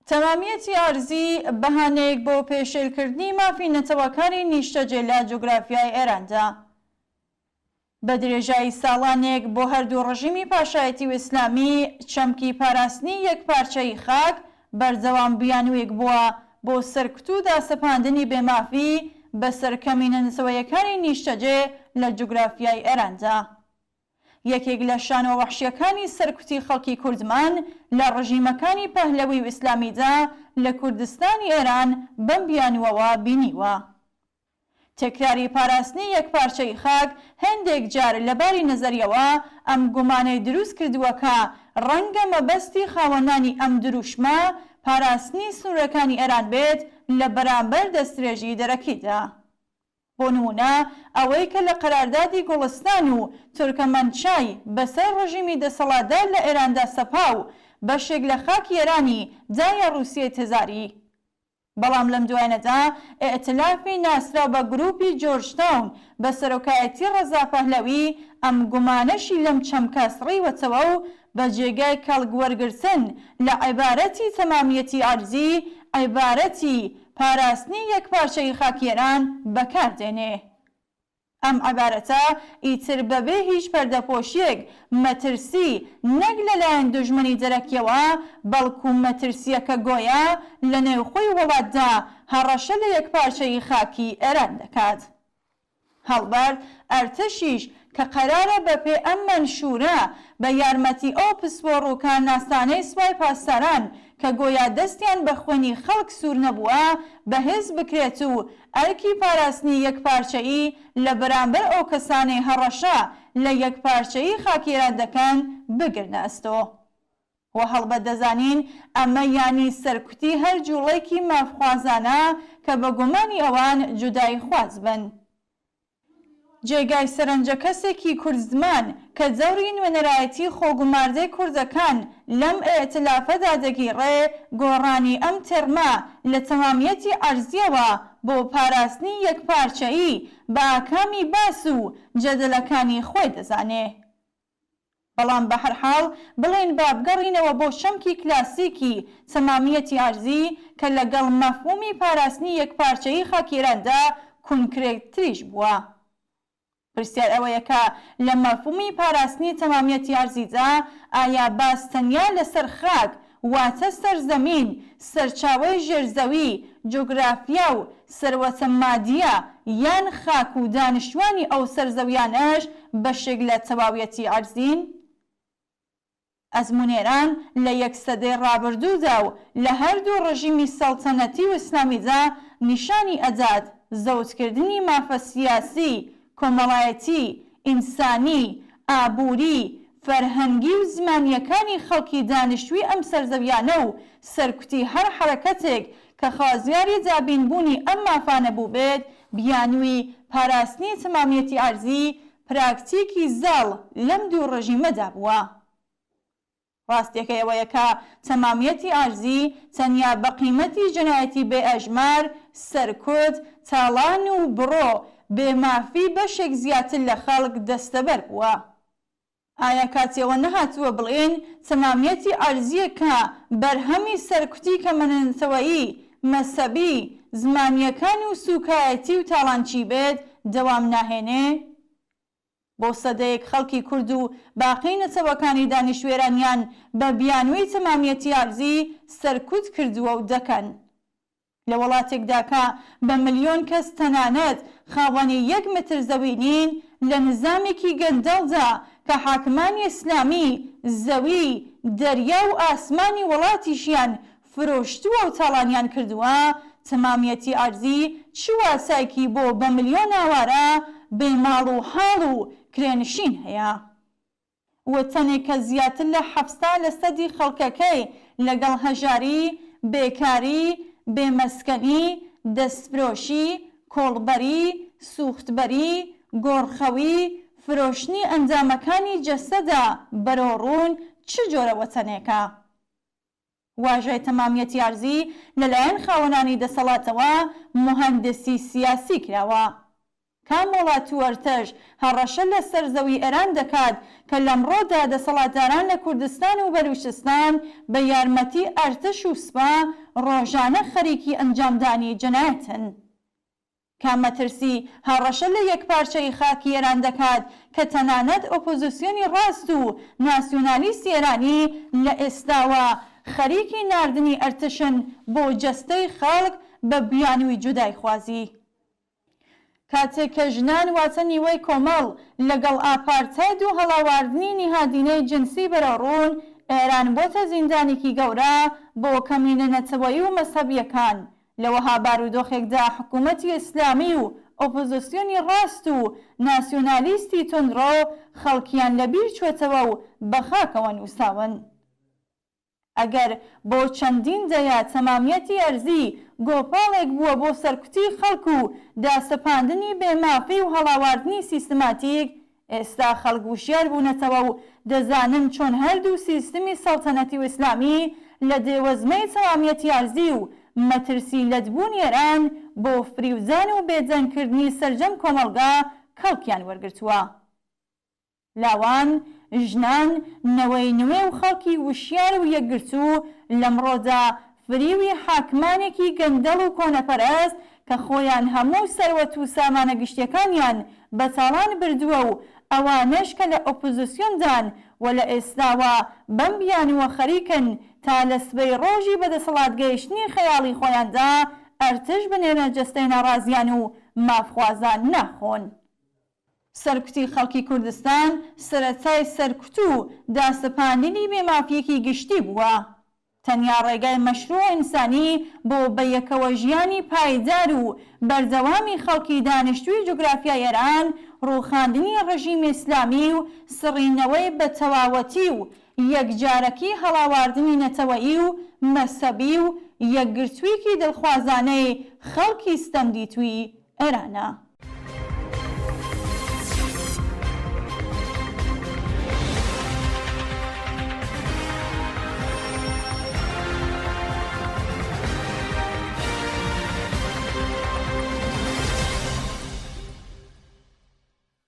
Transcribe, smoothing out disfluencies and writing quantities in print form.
تەمامیەتی ئەرزی بەهانەیەک بۆ پێشێلکردنی مافی نەتەوەکانی نیشتەجێ لە جوگرافیای ئێراندا. بە درێژایی ساڵانێک بۆ هەردوو ڕژیمی پاشایەتی و ئیسلامی چەمکی پاراستنی یەکپارچەیی خاک بەردەوام بیانوویەک بووە بۆ سەرکوت و داسەپاندنی بێمافی بەسەر کەمینە نەتەوەیەکانی نیشتەجێ لە جوگرافیای ئێراندا. یەکێک لە شانۆ وەحشیەکانی سەرکوتی خەڵکی کوردمان لە ڕژیمەکانی پەهلەوی و ئیسلامیدا لە کوردستانی ئێران بەم بیانووەوە بینیوە. تکراری پاراستنی یەکپارچەیی خاک هێندێک جار لە باری نەزەریەوە ئەم گومانەی دروست کردووە کە ڕەنگە مەبەستی خاوەنانی ئەم دروشمە پاراستنی سنوورەکانی ئێران بێت لە بەرامبەر دەسترێژی دەرەکیدا. بۆ نموونە ئەوەی کە لە قەراردادی گوڵستان و تورکەمەنچای بەسەر ڕژیمی دەسەڵاتدار لە ئێراندا سەپا و بەشێک لە خاکی ئێرانی دایە ڕووسیەی تزاری. بەڵام لەم دوایانەدا ئیئتلافی ناسراو بە گرووپی جۆرجتاون بە سەرۆکایەتی ڕەزا پەهلەوی ئەم گومانەشی لەم چەمکە سڕیوەتەوە و بە جێگای کەڵک وەرگرتن لە عیبارەتی تەمامیەتی عەرزی، عیبارەتی پاراستنی یەکپارچەیی خاکی ئێران بەکار دێنێ. ئەم عیبارەتە ئیتر بە بێ هیچ پەردەپۆشییەک مەترسی نەک لە لایەن دوژمنی دەرەکییەوە بەڵکوو مەترسییەکە گۆیا لە نێوخۆی وڵاتدا هەڕەشە لە یەکپارچەیی خاکی ئێران دەکات. هەڵبەت ئەرتەشیش کە قەرارە بە پێ ئەم مەنشوورە بە یارمەتی ئەو پسپۆڕ و کارناسانەی سپای پاسداران کە گۆیا دەستیان بە خوێنی خەڵک سوور نەبووە بەهێز بکرێت و ئەرکی پاراستنی یەکپارچەیی لە بەرامبەر ئەو کەسانەی هەڕەشە لە یەکپارچەیی خاکی ئێران دەکەن بگرنە ئەستۆ. و هەڵبەت دەزانین ئەمە یانی سەرکوتی هەر جووڵەیکی مافخوازانە کە بە گومانی ئەوان جوداییخواز بن. جێگای سەرنجە کەسێکی کوردزمان کە دەوری نوێنەرایەتی خۆگوماردەی کوردەکان لەم ئیئتلافەدا دەگیڕێ، گۆڕانی ئەم تێڕمە لە تەمامیەتی عەرزییەوە بۆ پاراستنی یەکپارچەیی بە ئاکامی باس و جەدەلەکانی خۆی دەزانێ. بەڵام بە هەر حاڵ بڵێین با بگەڕینەوە بۆ چەمکی کلاسیکی تەمامیەتی ئەرزی کە لە گەڵ مەفهومی پاراستنی یەکپارچەیی خاکی ئێراندا کونکرێتتریش بووە. پرسیار ئەوەیە کە لە مەفهومی پاراستنی تەمامیەتی ئەرزیدا ئایا باس تەنیا لە سەر خاک واتە سەرزەمین، سەرچاوەی ژێرزەوی، جوگرافیا و سەروەتە مادییە یان خاک و دانیشتوانی ئەو سەرزەویانەش بەشێک لە تەواویەتی ئەرزین؟ ئەزموون ئێران لە یەک سەدەی ڕابردوودا و لە هەردوو ڕژیمی سەڵتەنەتی و ئیسلامیدا نیشانی ئەدات زەوتکردنی مافە سیاسی، کۆمەڵایەتی، ئینسانی، ئابووری، فەرهەنگی و زمانییەکانی خەڵکی دانیشتووی ئەم سەرزەویانە و سەرکوتی هەر حەرەکەتێک کە خوازیاری دابینبوونی ئەم مافانە بووبێت، بیانووی پاراستنی تەمامیەتی ئەرزی پراکتیکی زاڵ لەم دوو ڕژیمەدا بووە. ڕاستیەکەی ئەوەیە کە تەمامیەتی ئەرزی تەنیا بە قیمەتی جەنایەتی بێ ئەژمار، سەرکوت، تاڵان و بڕۆ، بێ مافی بەشێک زیاتر لە خەڵک دەستەبەر بووە. ئایا کاتی ئەوە نەهاتووە بڵێین تەمامیەتی ئەرزییەک کە بەرهەمی سەرکوتی کەمەنەتەوەیی، مەزهەبی، زمانییەکان و سووکایەتی و تاڵانچی بێت دەوام ناهێنێ؟ بۆ سەدەیەک خەڵکی کورد و باقی نەتەوەکانی دانیشتوێرانیان بە بیانووی تەمامیەتی ئەرزی سەرکوت کردووە و دەکەن. لە وڵاتێکدا کە بە ملیۆن کەس تەنانەت خاوەنی یەک متر زەوی نین، لە نزامێکی گەندەڵدا کە حاکمانی ئیسلامی زەوی، دەریا و ئاسمانی وڵاتیشیان فرۆشتووە و تاڵانیان کردووە، تەمامیەتی ئەرزی چ واتایکی بۆ بە ملیۆن ئاوارە، بێ ماڵ و حاڵ و کرێنشین هەیە؟ وتەنێک کە زیاتر لە 70 لە سەدی خەڵکەکەی لەگەڵ هەژاری، بێکاری، بێ مەسکەنی، دەستفرۆشی، کۆڵبەری، سووختبەری، گۆڕخەوی، فرۆشتنی ئەندامەکانی جەستەدا بەرەوڕوون، چ جۆرە وەتەنێکە؟ واژەی تەمامیەتی ئەرزی لەلایەن خاوەنانی دەسەڵاتەوە موهەندسی سیاسی کراوە. کام وڵات و ئەرتەش هەڕەشە لە سەر زەوی ئێران دەکات کە لەمڕۆدا دەسەڵاتداران لە کوردستان و بەلوچستان بە یارمەتی ئەرتش و سپا ڕۆژانە خەریکی ئەنجامدانی جەنایەتن؟ کام مەترسی هەڕەشە لە یەکپارچەیی خاکی ئێران دەکات کە تەنانەت ئۆپۆزیسیۆنی ڕاست و ناسیۆنالیستی ئێرانی لە ئێستاوە خەریکی ناردنی ئەرتشن بۆ جەستەی خەڵک بە بیانووی جودایخوازی؟ کاتێک کە ژنان واتە نیوەی کۆمەڵ لەگەڵ ئاپارتاید و هەڵاواردنی نیهادینەی جنسی بەرەوڕوون، ئێران بۆتە زیندانێکی گەورە بۆ کەمینە نەتەوەیی و مەزهەبییەکان. لە وەها بارودۆخێکدا حکوومەتی ئیسلامی و ئۆپۆزسیۆنی ڕاست و ناسیۆنالیستی توندڕۆ خەڵکیان لە بیر چووەتەوە و بە خاکەوە نووساون. ئەگەر بۆ چەندین دەیە تەمامیەتی ئەرزی گۆپاڵێک بووە بۆ سەرکوتی خەڵک و داسەپاندنی بێ مافی و هەڵاواردنی سیستماتیک، ئێستا خەڵک وشیار بوونەتەوە و دەزانن چۆن هەردوو سیستمی سەڵتەنەتی و ئیسلامی لە دێوەزمەی تەمامیەتی ئەرزی و مەترسی لەتبوونی ئێران بۆ فریودان و بێدەنگکردنی سەرجەم کۆمەڵگا کەڵکیان وەرگرتووە. لاوان، ژنان، نەوەی نوێ و خەڵکی وشیار و یەکگرتوو لەمڕۆدا فریوی حاکمانێکی گەندەڵ و کۆنەپەرست کە خۆیان هەموو سەروەت و سامانە گشتیەکانیان بە تاڵان بردووە و ئەوانەش کە لە ئۆپۆزسیۆندان و لە ئێستاوە بەم بیانووە خەریکن تا لە سبەی ڕۆژی بەدەسەڵاتگەیشتنی خەیاڵی خۆیاندا ئەرتش بنێنە جەستەی ناڕازیان و مافخوازان ناخۆن. سەرکوتی خەڵکی کوردستان سەرەتای سەرکوت و داسەپاندنی بێ مافییەکی گشتی بووە. تەنیا ڕێگای مەشروع و ئینسانی بۆ بە یەکەوە ژیانی پایدار و بەردەوامی خەڵکی دانیشتووی جوگرافیای ئێران ڕووخاندنی ڕژیمی ئیسلامی و سڕینەوەی بە تەواوەتی و یەکجارەکی هەڵاواردنی نەتەوەیی و مەزهەبی و یەکگرتوویکی دڵخوازانەی خەڵکی ستەمدیتووی ئێرانە.